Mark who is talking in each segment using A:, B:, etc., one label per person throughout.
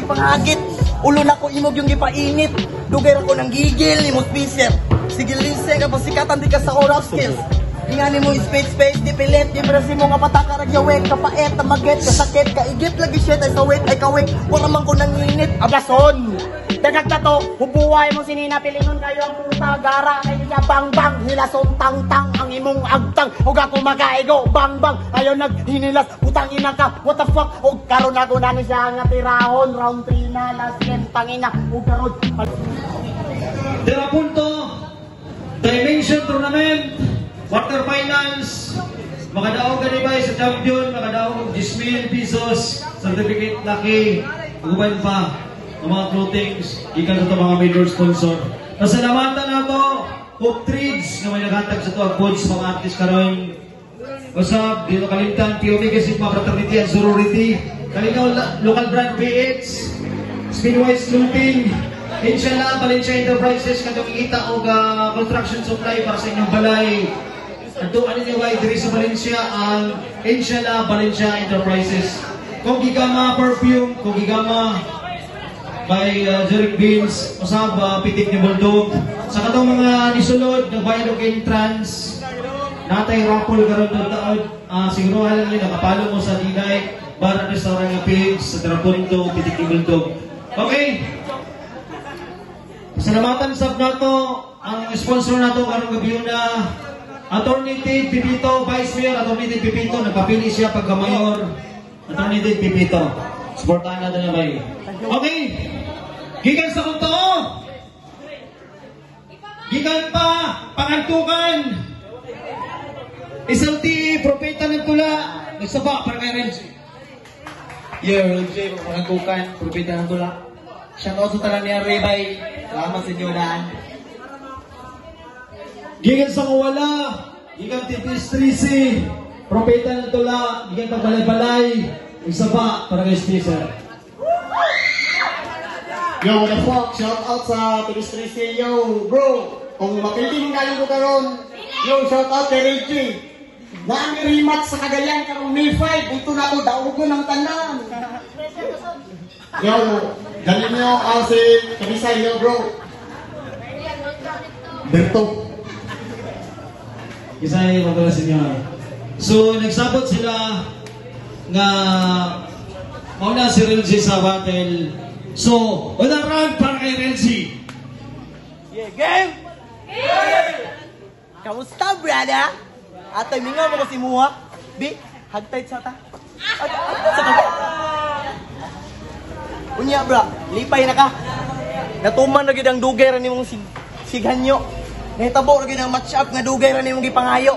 A: panghagit. Ulo na ko imog yung gipainit. Dugay ra ko nang gigil ni mo speaker. Sige listen ka pasikatan di ka sa oral skills. Ingani mo space space di pilit di para mo nga pataka ra gyawek kapaet tamaget kasakit kaigit lagi shit ay sawit ay kawik wala man ko nanginit.
B: Abason! Dagag na to, hubuhay mo sinina pilingon kayo ang puta, gara kayo niya bang bang, hilason tang tang ang imong agtang, ug ako makaigo bang bang, ayo naghinilas, putang ina ka, what the fuck, ug karon ako na ni siya nga tirahon, round 3 na, last game, tangina, ug karon.
C: Dela Punto, Dimension Tournament, quarterfinals, makadaog ka ba sa champion, makadaog og 10,000 pesos, certificate lucky, uban pa ng mga clothings, gikan sa ito mga major sponsor. Pasalamatan na to, Hope Trades, nga may naghatag sa to ang goods mga artist karon. Usab, dito kalimtan, P. Omega Sigma Fraternity and Sorority, Kalinaw Local Brand PH, Spinwise Clothing, Inshallah, Valencia Enterprises, katong kita og construction supply para sa inyong balay. Adtuan ninyo ay diri sa Valencia ang Inshallah Valencia Enterprises. Kung gigama perfume, kung gigama by Jeric Beans, usab pitik ni Bulldog. Sa katong mga nisulod, nagbayad og entrance, natay raffle karon taon taon. Siguro lang yun, nakapalo mo sa D-Night, Bar and Restaurant nga page, sa Terapunto, Pitik ni Bulldog. Okay. Salamatan sab nato ang sponsor nato karong gabi na Attorney Ted Pipito, Vice Mayor Attorney Ted Pipito, nagpapili siya pagka mayor. Attorney Ted Pipito. Supportahan natin na bay. Okay. Gikan sa kong tao. Gikan pa pangantukan. SLT, propeta ng tula. Nagsaba para kay Renz.
D: Yo, J, pangantukan, propeta ng tula. Shout out sa tanan niya, Rebay. Salamat sa inyo daan.
C: Gikan sa Kuwala, gikan TPS 3C, propeta ng tula, gikan pagbalay-balay, nagsaba para kay Spacer.
B: Yo, what the fuck? Shout out sa Tulis 3C. Yo, bro. Kung mapili mong galing ko karon, yo, shout out kay Reggie. Nami rematch sa Cagayan karong May 5. Ito na ako, daugon ng tanan.
E: Yo, galing nyo si Kamisay, yo bro. Berto.
C: Isa yung mga sa inyo. So, nagsabot sila nga mauna si Relzy sa battle. So, wala round para kay Relzy.
A: Yeah, game! Kamusta, brother? Atay, mingaw mo ko si Muha. Bi, hug tight sa ta. At, sa ka. Unya, bra, lipay na ka. Natuman na gid ang dugay ra nimong sighanyo. Nahitabo ra gid ang match up nga dugay ra nimong gipangayo.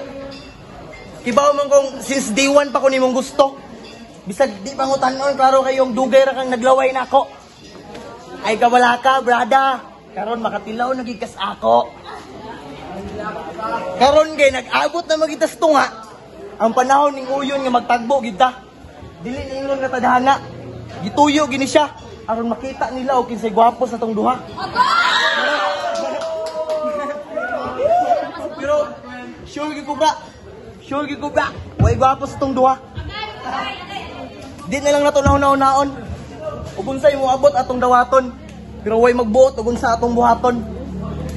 A: Kibaw man kung since day one pa ko nimong gusto. Bisag di pa tanon, klaro kayong dugay ra kang naglaway nako. Ay kawala ka, brada. Karon makatilaw na gid kas ako. Karon kay nag-abot na magitas tunga. Ang panahon ning uyon nga magtagbo gid ta. Dili ni ingon nga tadhana. Gituyo gini siya aron makita nila og kinsay gwapo sa tong duha. Pero sure gyud ko ba? Sure gyud ko ba? Way gwapo sa tong duha. Di na lang nato naon-naon. Ug unsay moabot atong dawaton. Pero way magbuot ug unsa atong buhaton.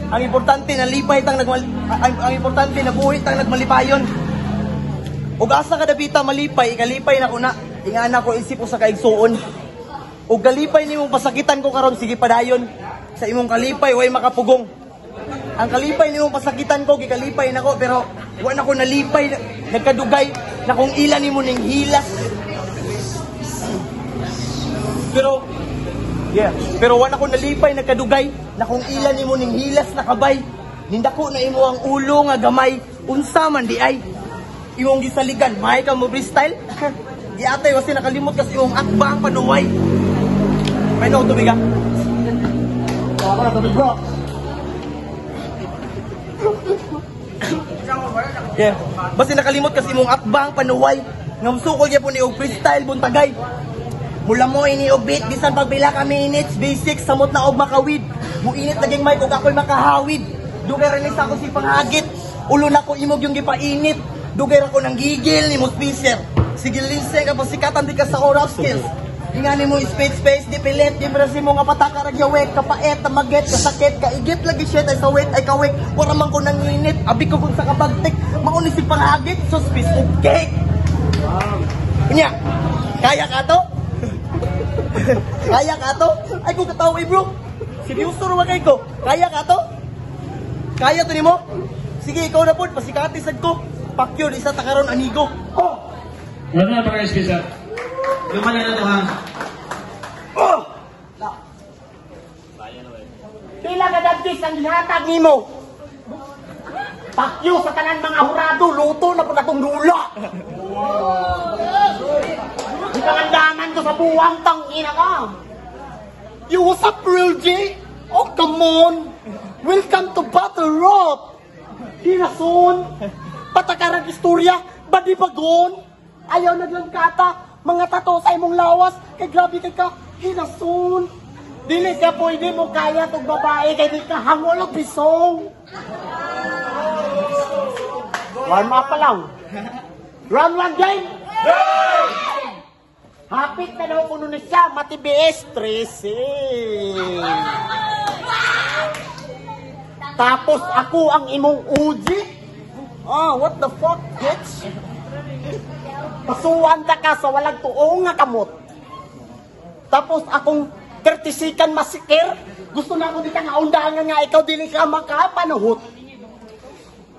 A: Ang importante na lipay tang nagmal ang importante na buhi tang nagmalipayon. Ug asa ka dapita malipay, ikalipay na ko na. Ingana ko isip ko sa kaigsuon. Ug kalipay nimong pasakitan ko karon sige padayon. Sa imong kalipay way makapugong. Ang kalipay nimong pasakitan ko gikalipay nako pero wa na ko nalipay nagkadugay na kung ila nimo ning hilas. Pero yeah, pero wa na ko nalipay nagkadugay na kung ila nimo ning hilas na kabay. Nindako na imo ang ulo nga gamay, unsa man di ay imong gisaligan, may ka mo freestyle. Giatay wasi nakalimot kasi imong akba ang panuway. May no tubig ah.
E: Ako na tubig bro.
A: Yeah. Basta nakalimot kasi imong akbang panuway. Nga musukol gyapon ni og freestyle buntagay. Mula mo ini og beat bisan pagpila ka minutes, basic samot na og makawid. Muinit naging mic og ako'y makahawid. Dugay ra ni sa ako si panghagit. Ulo na ko imog yung gipainit. Dugay ra ko nang gigil ni mo speaker. Sige linse ka pasikatan di ka sa oral skills. Ingani mo space space di pilit di presi mo nga pataka ra gyawek kapaet tamaget kasakit kaigit lagi shit ay sawit ay kawek wala man ko nanginit abi ko kung sa kabagtik mauni si panghagit suspis og cake. Unya, kaya ka to? Kaya ka to? Ay kung katawa eh bro. Seryoso ra kay ko. Kaya ka to? Kaya to nimo? Sige ikaw na pod pasikati sad ko. Pakyo isa ta karon anigo.
C: Oh. Wala na para SP sir.
D: Luman na to ha.
A: Oh!
B: Pila ka dagtis ang gihatag nimo? Pakyo sa tanan mga hurado, luto na pud atong dula. Ipangandaman ko sa buwang tang ina ka.
E: Yo, what's up, Real G? Oh, come on! Welcome to Battle Rock!
B: Hinason, patakarang istorya, badi bagon. Ayaw naglangkata, mga tato sa imong lawas, kay grabe kay ka, hinason. Dili ka pwede mo kaya tog babae kay di ka hangol og bisong. Warm up pa lang. Round 1 game. Hapit na daw kuno ni siya, matibs 13. Tapos ako ang imong OG.
A: Ah, what the fuck, bitch?
B: Pasuan ta ka sa walang tuong nga kamot. Tapos akong 30 masikir. Gusto na ako dita nga undangan nga ikaw dili ka makapanuhot.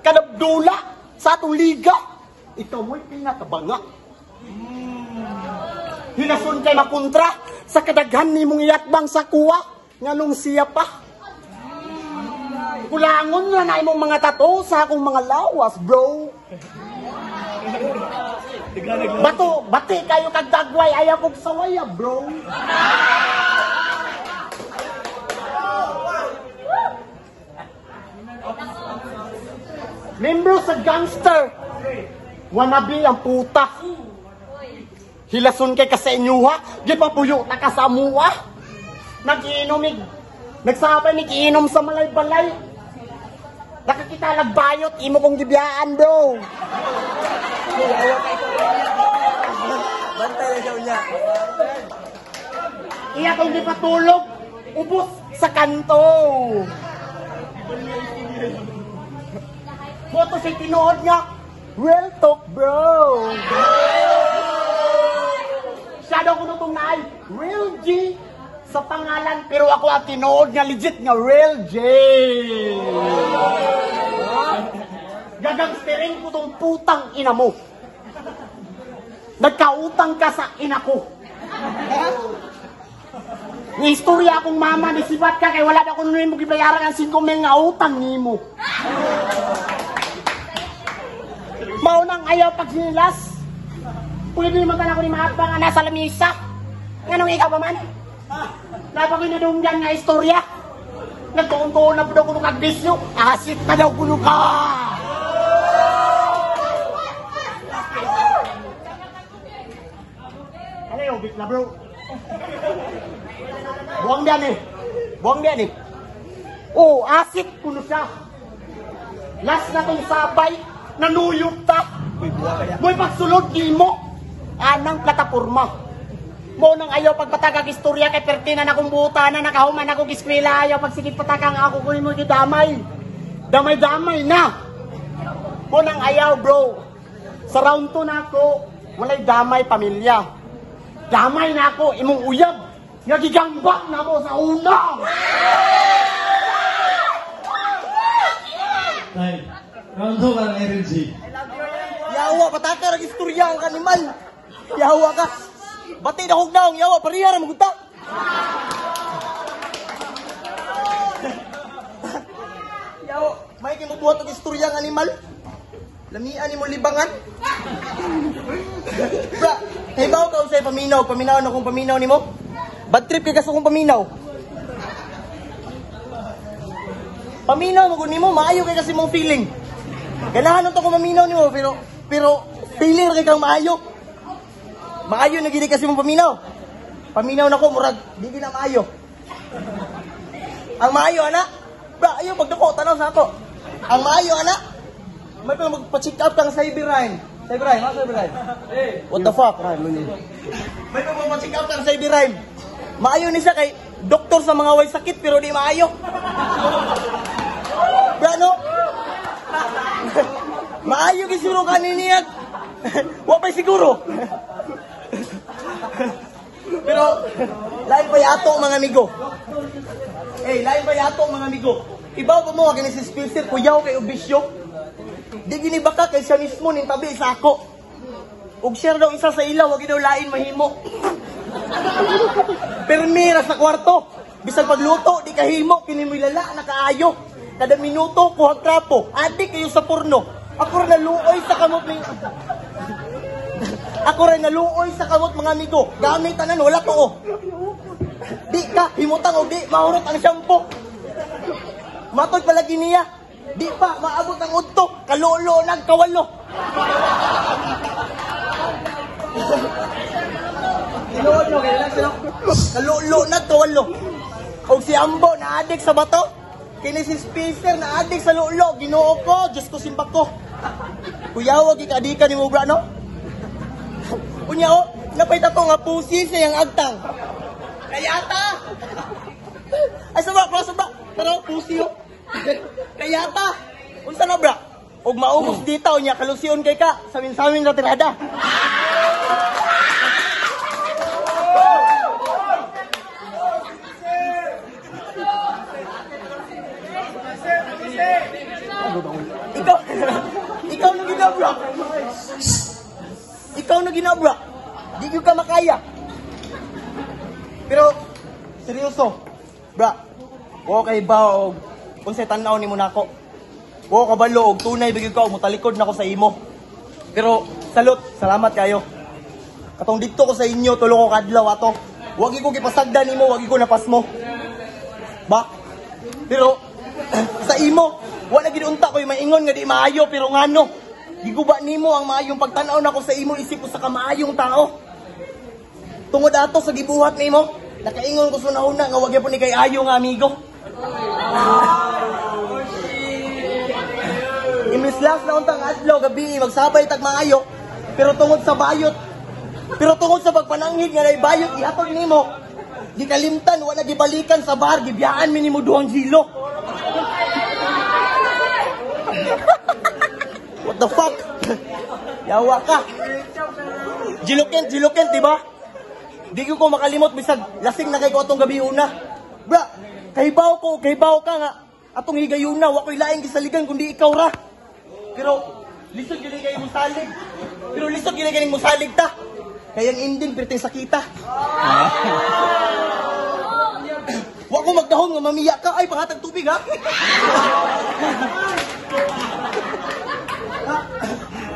B: Kanabdula sa atong liga. Ikaw mo'y pinakabanga. Hinasun kay makontra sa kadaghan nimong iyatbang sa kuwa nganong siya pa. Kulangon na na imong mga tato sa akong mga lawas, bro. Bato, bati kayo kag dagway ayaw kog sawaya, bro. Membro sa gangster, wannabe ang puta. Hilason kay ka sa inyuha, gipapuyo ta ka sa amuha. Nag-iinom, nagsabay ni iinom sa malay-balay. Nakakita nagbayot, imo kong gibiyaan, bro.
A: Bantay lang siya unya.
B: Iya kong gipatulog, ubos sa kanto. Boto si tinuod nga, real talk, bro. Siya daw kuno tong naay, Real G sa pangalan, pero ako ang tinuod nga legit nga Real G. Gagangsterin ko tong putang ina mo. Nagkautang ka sa ina ko. Ni istorya akong mama, ni sibat ka kay wala na kuno nimo gibayaran ang 5 mil nga utang nimo. Mao nang ayaw pagsinilas. Pwede man ka na ko ni mahatbang nga nasa lamisa. Nganong ikaw ba man? Napa ko'y nadunggan nga istorya. Nagtuon-tuon na po daw kuno kag bisyo. Asit na daw kuno ka. Ano yung bit na bro? Buwang diyan eh. Buwang diyan eh. Oh, asit kuno siya. Last na tong sabay, nanuyok ta. Mo'y pagsulod nimo. Anang plataporma. Mo nang ayaw pagpatagag istorya kay perti na akong buta na nakahuman akong eskwela ayaw pagsigig patakang ako kunin mo damay. Damay-damay na. Mo nang ayaw bro. Sa round 2 na ako, walay damay pamilya. Damay na ako imong uyab. Nga gigangbang na mo sa una.
C: Tay. Round 2 para kay Real G.
A: Yawa, pataka ra istorya ang animal. Yawa ka. Bati na kog naong, yawa, pariya ra magunta. Yawa, may kay mobuhat og istorya ang animal. Lamian nimo libangan. Bra, hibaw ka usay paminaw, paminaw na kung paminaw nimo. Bad trip kay ka sa kung paminaw. Paminaw mo gud nimo, maayo kay kasi mong feeling. Ganahan to kung maminaw nimo pero feeling ra kay kang maayo. Maayo na gid kasi mong paminaw. Paminaw nako murag di gid na maayo. Ang maayo ana, bra ayo pagduko tanaw sa ako. Ang maayo ana, may pa magpa-check up kang cybercrime. Cybercrime, ha cybercrime. What the fuck? May pa magpa-check Check out ang sa Rhyme. Maayo ni siya kay doktor sa mga way sakit pero di maayo. Bra, no? Maayo gyud siguro kanin niya. Wa pa'y siguro. Pero lain pa yato, mga amigo. Eh, lain pa yato, mga amigo. Ibaw pa mo kini si Spencer kuyaw kay obisyo. Di gini baka kay siya mismo ning tabi sa ako. Ug share daw isa sa ila, wag daw lain mahimo. Permira sa kwarto. Bisan pagluto, di kahimo, kini mo'y lala, nakaayo. Kada minuto, kuhag trapo. Adik kayo sa porno. Ako rin naluoy sa kamot ni... Ako rin naluoy sa kamot, mga amigo. Gamit tanan, wala to oh. Di ka, himutang og di, mahurot ang shampoo. Matod palagi niya. Di pa, maabot ang udto. Kalolo nagkawalo. Tinuod no, kaya lang sila. Kalolo nagkawalo. Og si Ambo na adik sa bato. Kini si Spencer na adik sa lulo. Ginoo ko, Diyos ko simbak ko. Kuyawa gikadika ni mo bra no? Unya oh, napay tato nga pusi sa iyang agtang. Kaya ta. Ay sabra, bro, sabra. Pero pusi oh. Kaya ta. Unsa na bra? Og maumos dito unya kalusion kay ka sa minsamin na tirada. Ikaw na ginabra. Ikaw na ginabra. Di ko ka makaya. Pero seryoso, bra. Okay ba og unsay tan-aw nimo nako? Wa ka balo og tunay bigid ka og motalikod nako sa imo. Pero salot, salamat kayo. Katong didto ko sa inyo tulo ko kadlaw ato. Wag ko gipasagdan nimo, wag ko napasmo. Ba? Pero sa imo, wala gid unta koy maingon nga di maayo pero ngano? Giguba nimo ang maayong pagtan-aw nako sa imo isip usa ka maayong tao. Tungod ato sa gibuhat nimo, nakaingon ko sunahuna nga wag gyapon ni kay ayo nga amigo. Imbis last na untang adlaw gabi magsabay tag maayo, pero tungod sa bayot, pero tungod sa pagpananghid nga nay bayot ihatod nimo, gikalimtan wala gibalikan sa bar, gibiyaan mi nimo duhang zilo. What the fuck? Yawa ka. Jilokent, jilokent, di ba? Di ko makalimot bisag lasing na kay ko atong gabi una. Bra, kahibaw ko, kahibaw ka nga atong higayuna, wa ko'y laing gisaligan kundi ikaw ra. Pero lisod gyud kay mo salig. Pero lisod gyud kay mo salig ta. Kay ang ending perting sakita. Wa ko magdahom nga mamiya ka, ay pangatag tubig ha.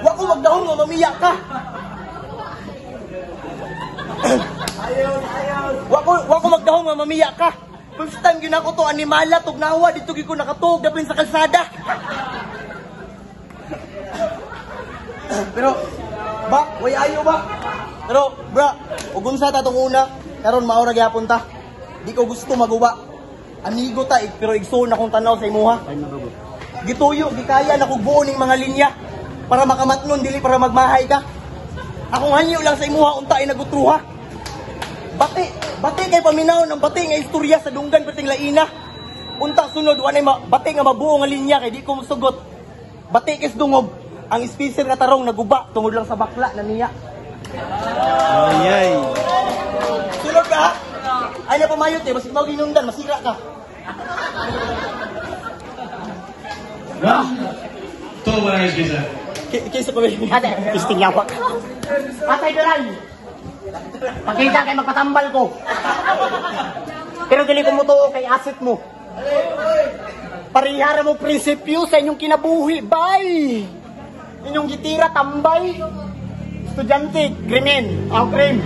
A: Wa ko magdahom nga mamiya ka. Wa ko magdahom nga mamiya ka. First time gyud ako to animala tugnawa dito gyud ko nakatuog dapin sa kalsada. Pero ba, way ayo ba? Pero bra, ug unsa ta tong una, karon mao ra gyapon ta. Di ko gusto maguba. Amigo ta pero igsoon akong tan-aw sa imuha. Gituyo, gikaya na kog buo ning mga linya para makamatnon dili para magmahay ka. Akong hanyo lang sa imuha unta ay nagutruha. Bati, bati kay paminaw ng bati nga istorya sa dunggan perting laina. Unta sunod wa nay bati nga mabuo nga linya kay di ko mosugot. Bati kay dungog ang speaker nga tarong naguba tungod lang sa bakla na niya.
C: Ay ay.
A: Sunod ka ha? Ay na pamayot eh, basig mao ginungdan masira ka.
C: Round 2 barangay Speaker.
A: Kaysa pa ba?
B: Ate, pisting yawak. Atay Duray. Pakita kay magpatambal ko. Pero dili ko mutuo kay asset mo. Parihara mo prinsipyo sa inyong kinabuhi, bay. Inyong gitira, tambay. Estudyante, krimen. Ang krim.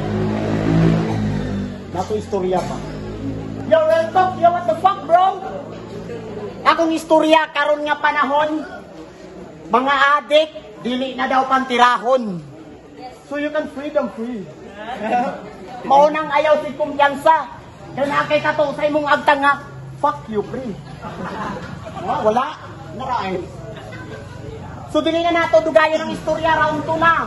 B: Nato istorya pa. Yo, real talk, yo, what the fuck, bro? Akong istorya karon nga panahon, mga adik, dili na daw pantirahon. So you can freedom free. Maunang ayaw si kumpiyansa. Kaya nakay kato sa imong agtang nga, fuck you, pre. Wala. Naraay. So dili na nato dugayon ang istorya, round 2 na.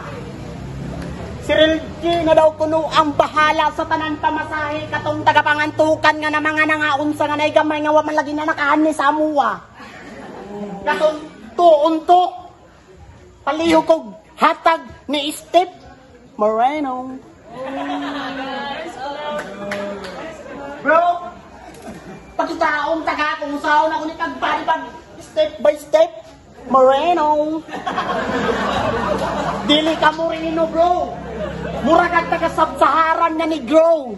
B: Si Real G na daw kuno ang bahala sa tanan pamasahe katong tagapangantukan nga na mga nangaunsa nga nay gamay nga wa man lagi na nakaani sa amuwa. Katong tuon to. Palihog kog hatag ni Steve Moreno. Bro, pagkitaon taga kung saan ako ni pagbalibag step by step Moreno. Dili ka Moreno, bro. Mura kag taga Sub-Saharan nga negro.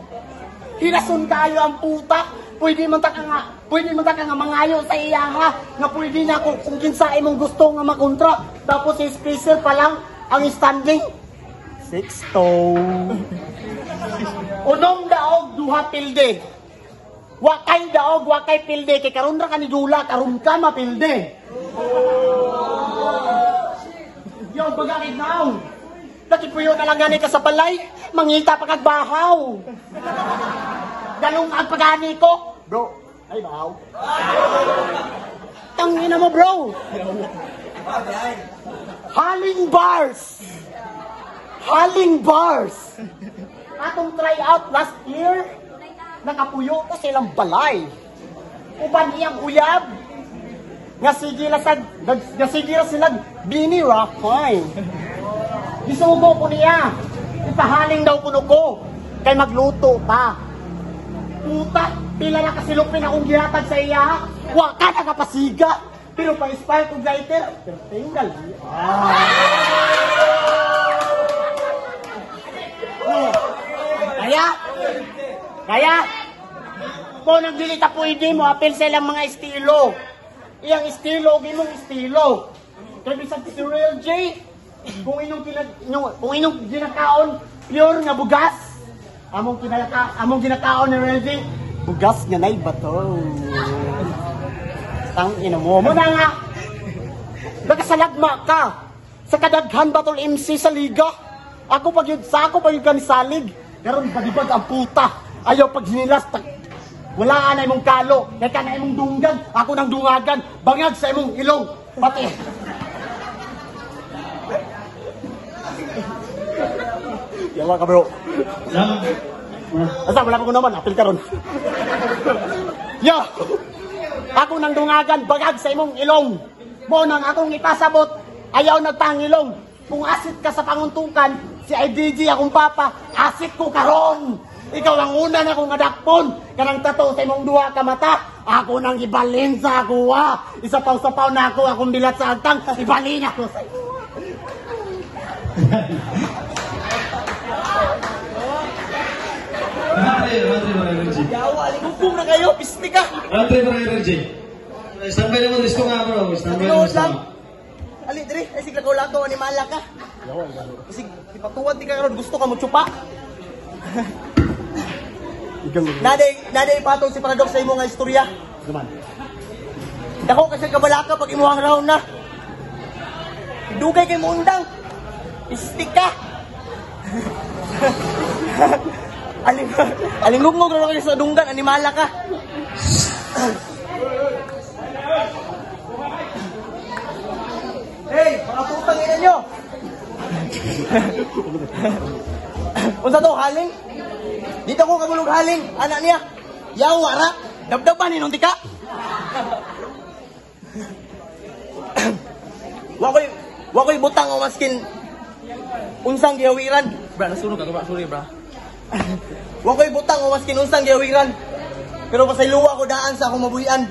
B: Hinasun kayo ang puta. Pwede man ta ka nga mangayo sa iya ha. Nga pwede na kung kinsa imong gusto nga makontra. Tapos si Spacer pa lang ang standing 6-2. Unom daog duha pilde. Wakay daog wakay pilde kay karon ra ka ni dula, karon ka mapilde. Yo, bagay now. Nakipuyo na lang gani ka sa balay, mangita pa kag bahaw. Galong ang pagani ko. Bro, ay bahaw. Tangina mo, bro. Haling bars. Haling bars. Atong try out last year, nakapuyo ko silang balay. Uban iyang uyab. Nga sige la sad, nga sige ra sila Bini Rockcoin. Gisugo ko niya. Ipahaling daw kuno ko kay magluto pa. Puta, pila na kasilupin akong gihatag sa iya. Wa ka nakapasiga. Pero pa-inspire kong lighter, pero tinggal. Oh. Kaya, kung nagdili ta pwede mo, apel sa ilang mga estilo. Iyang estilo, imong estilo. Kaya bisag si Real J, kung inyong ginakaon, pure nga bugas. Among ginakaon ni Real J, bugas nga na'y bato. Tang ina mo. Muna nga, nakasalagma ka sa kadaghan battle MC sa liga. Ako pag yun, sa ako pag yun kanisalig. Karon badibag ang puta. Ayaw pag hinilas, wala na imong kalo, kay ka na imong dunggan, ako nang dungagan, bangag sa imong ilong, pati. Yawa ka, bro. Asa, wala pa ko naman, apil karon. Yo! Ako nang dungagan, bangag sa imong ilong. Mo nang akong ipasabot, ayaw nagpangilong. Kung asit ka sa panguntukan, si IDG akong papa, asit ko karon. Ikaw ang una na kong adakpon. Kanang tato sa imong duha ka mata, ako nang ibalin sa akuha. Isapaw-sapaw na ako, akong bilat sa agtang, ibalin ako sa imo.
A: Yawa, alingugong na kayo, pismi ka.
C: Ate, bro, energy. Standby naman, gusto nga, bro. Standby naman.
A: lang. Ali, diri, ay sige lakaw-lakaw, animala ka. Kasi ipatuwad di ka karon, gusto ka mo tsupa. Naday ipatong si Paradox sa imo nga istorya. Dako kasi kabalaka pag imuhang round na. Dugay kay muundang. Istik ka. Alingugngog na kayo sa dunggan, animala ka. Hey, mga putang ina nyo. Unsa to, haling? Dito ko kabulog haling, anak niya. Yawa ra, dabdaban ni nung tika. Wakoy butang o maskin unsang gihawiran. Bra, nasunog ako, bra, sorry bra. Wakoy butang o maskin unsang gihawiran. Pero pasayloa ko daan sa akong mabuhian.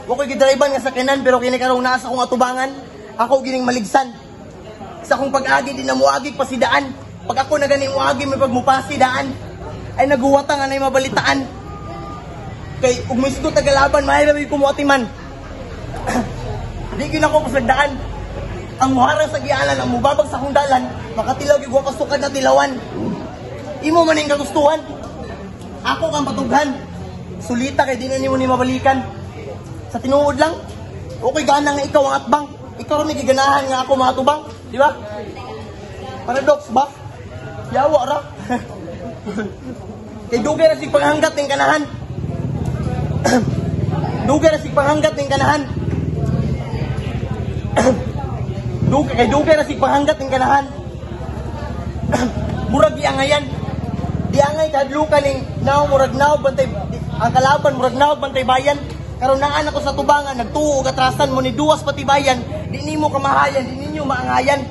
A: Wakoy gidriban nga sakyanan pero kini karong naa sa akong atubangan. Ako gining maligsan. Sa akong pag-agi di na muagi pasidaan. Pag ako na gani muagi may pagmupasi daan. Ay naguwata nga nay mabalitaan. Kay ug misdo tagalaban maayo ra kumuati man. Di gyud ako pasagdaan. Ang muharang sa gialan ang mubabag sa akong dalan, makatilaw gyud wa kasukad na tilawan. Imo man ning kagustuhan. Ako kang patughan. Sulita kay di na nimo ni mabalikan. Sa tinuod lang, okay gana nga ikaw ang atbang. Ikaw ra may giganahan nga ako mga tubang, di ba? Paradox ba? Yawa ra. Kay dugay ra sig panghanggat ning kanahan. Dugay ra sig panghanggat ning kanahan. Dugay kay dugay ra sig panghanggat ning kanahan. Murag giangayan. Diangay kadlukan ning now murag now bantay ang kalaban, murag now bantay bayan. Karon naan ako sa tubangan, nagtuo og atrasan mo ni duwas patibayan, di nimo kamahayan, di ninyo maangayan.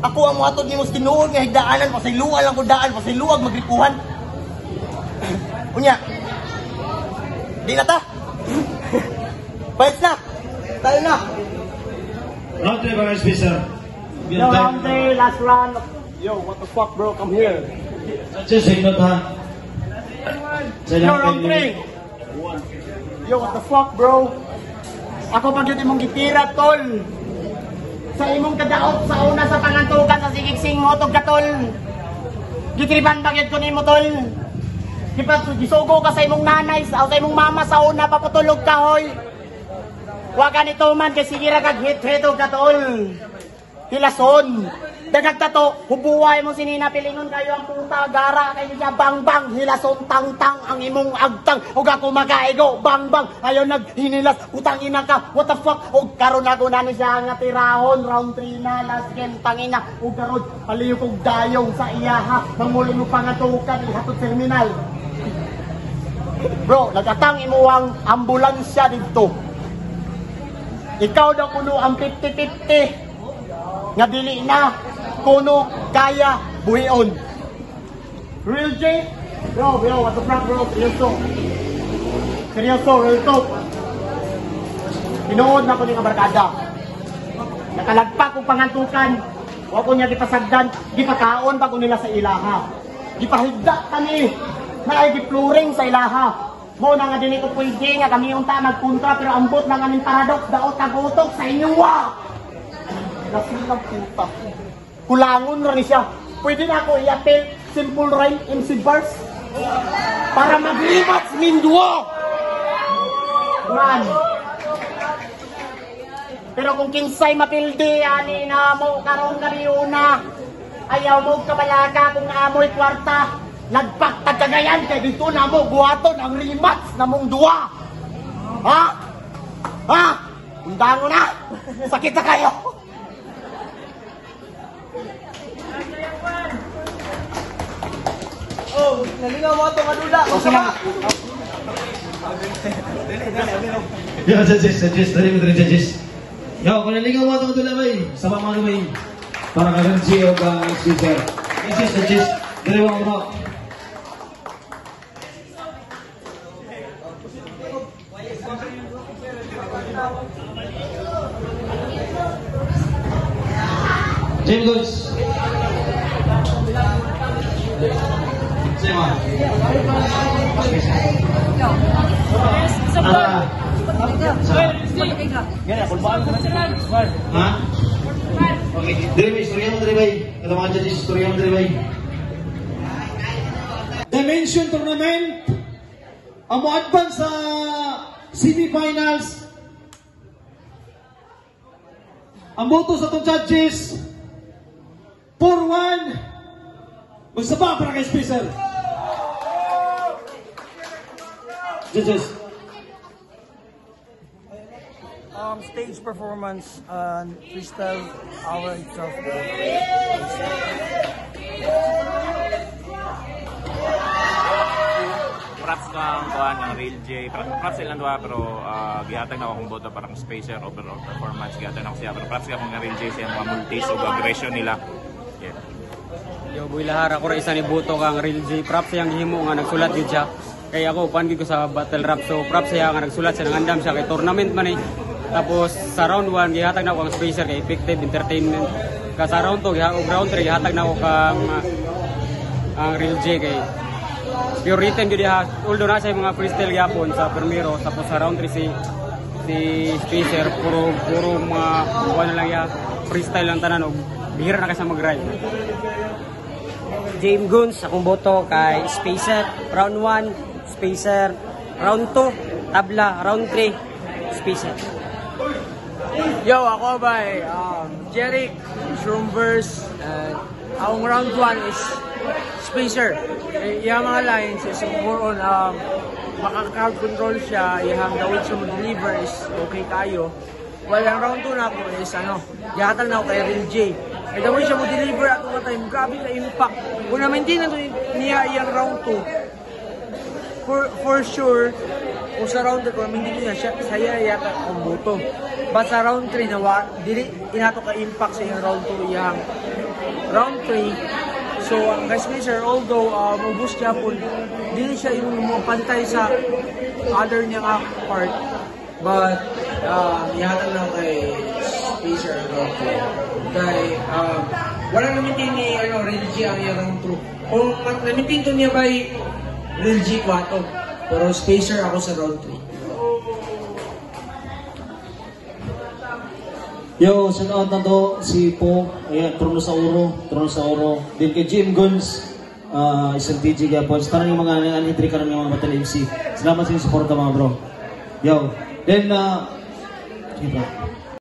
A: Ako ang mohatod nimo sa tinuod nga higdaanan, pasayloa lang ko daan, pasayloag magrikuhan. Unya. Di na ta. Fights na. Tayo na.
C: Round 3 para Spacer.
B: Yo, round 3, last round. Yo, what the fuck, bro? Come here.
C: Judges, ingot ha.
B: Yo, round 3. Yo, what the fuck, bro? Ako pag yun imong gitira, tol. Sa imong kadaot sa una sa pangantukan sa sigigsing mo, tog ka, tol. Gitripan ba gyud ko nimo, tol? Gipat gisugo ka sa imong nanay sa, o sa imong mama sa una papatulog ka, hoy. Wa ka nito man kay sige ra kag hit-hit og ka, tol. Hilason. Dagag tato, hubuway mo sinina pilingon kayo ang puta, gara kayo siya, bang bang, hilason tang tang, ang imong agtang, ug ako makaigo, bang bang, ayaw naghinilas, utang ina ka, what the fuck, ug karon ako na ni siya nga tirahon, round 3 na, last game, tangina, ug karon, paliyo kog dayong sa iyaha, mangulong mo pangatukan, ihatod terminal. Bro, nagatang imuwang ambulansya didto. Ikaw daw kuno ang 50-50 nga dili na kuno kaya buhion. Real J? Bro, bro, what the fuck, bro? Seryoso. Seryoso, real talk. Tinuod na ko ni nga barkada. Nakalagpak kong pangantukan. Wa ko niya gipasagdan, gipakaon pa ko nila sa ilaha. Gipahigda kami. Naay gipluring sa ilaha. Mo na nga dili ko pwede nga kami unta magkontra, pero ambot lang aming paradox daot kag utok sa inyong wa. Nasilang puta. Kulangon ra ni siya. Pwede na ako i-appeal simple rhyme MC bars para mag-rematch mindua. Man. Pero kung kinsay mapildi ani na mo karong gabi una, ayaw mo kabalaka kung amoy kwarta. Lagpak tagkagayan kay dito na mo buhaton ang rematch na mong duwa. Ha? Ha? Undango na. Sakit na kayo.
A: Oh, nalingaw mo ato kadula.
B: O, sige.
C: Yo, judges, judges, dali mo dali, judges. Yo, kung nalingaw mo itong dula, bay. Sama mga bay. Para ka rin siya o ka Spacer. Judges, judges, dali mo mo. James Goods. Sima. Ah. Ha? Okay. Dili may istorya mo dili bay. Ato mga judges, istorya mo dili bay. Dimension Tournament ang mo-advance sa semifinals. Ang boto sa itong judges 4-1. Magsaba para kay Spacer. Judges.
F: Stage performance and freestyle hour itself.
G: Props kang kuan ng Real J. Props ilang duha, pero gihatag na akong boto parang Spacer overall performance gihatag na ako siya. Pero props ka akong Real J sa mga multis o aggression nila. Yeah.
H: Yo, Boy Lahar, ako ra isa ni boto kang Real J. Props siyang gihimo nga nagsulat gyud siya. Kay ako pan gyud ko sa battle rap, so props siya nga nagsulat siya, nangandam siya kay tournament man eh. Tapos sa round 1 gihatag na ako ang Spacer kay effective entertainment. Ka sa round 2 og round 3 gihatag na ako kang ang Real J kay pure written gyud diha. Although na siya mga freestyle gyapon sa primero, tapos sa round 3 si Spacer puro puro mga kuan lang ya, freestyle lang tanan og bihira na kasi mag-rhyme.
I: James Guns, akong boto kay Spacer. Round 1, Spacer. Round 2, Tabla. Round 3, Spacer.
F: Yo, ako by Jeric, Shroomverse, and ang round 1 is Spacer. Iyang mga lines is more on maka-crowd control siya, iyang the way siya mag-deliver is okay kayo. Well, ang round 2 na ako is ano, gihatag na ako kay Real J. Kaya the way siya mo deliver ato nga time, grabe ka impact. Kung na-maintain na to niya iyang round 2, for sure, kung sa round 3, kung na-maintain niya, siya, saya yata akong boto. But sa round 3, nawa, dili inato ka impact sa iyang round 2, iyang round 3. So, ang kay Spacer, although ubos siya po, dili siya yung pantay sa other niya nga part. But, ihatag lang kay Spacer ang round 2. Kay, wala na-maintain ni ano, Real G ang iyang round 2. Kung na-maintain to niya by Real G 4. Pero Spacer ako sa round 3.
C: Yo, shout out na to si Po. Ayan, Trono sa Oro, Trono sa Oro. Din kay Jim Guns, isang DJ gyapon. Sa tanan yung mga anitri karon nga mga battle MC. Salamat sa inyong suporta, mga bro. Yo. Then, sige bro.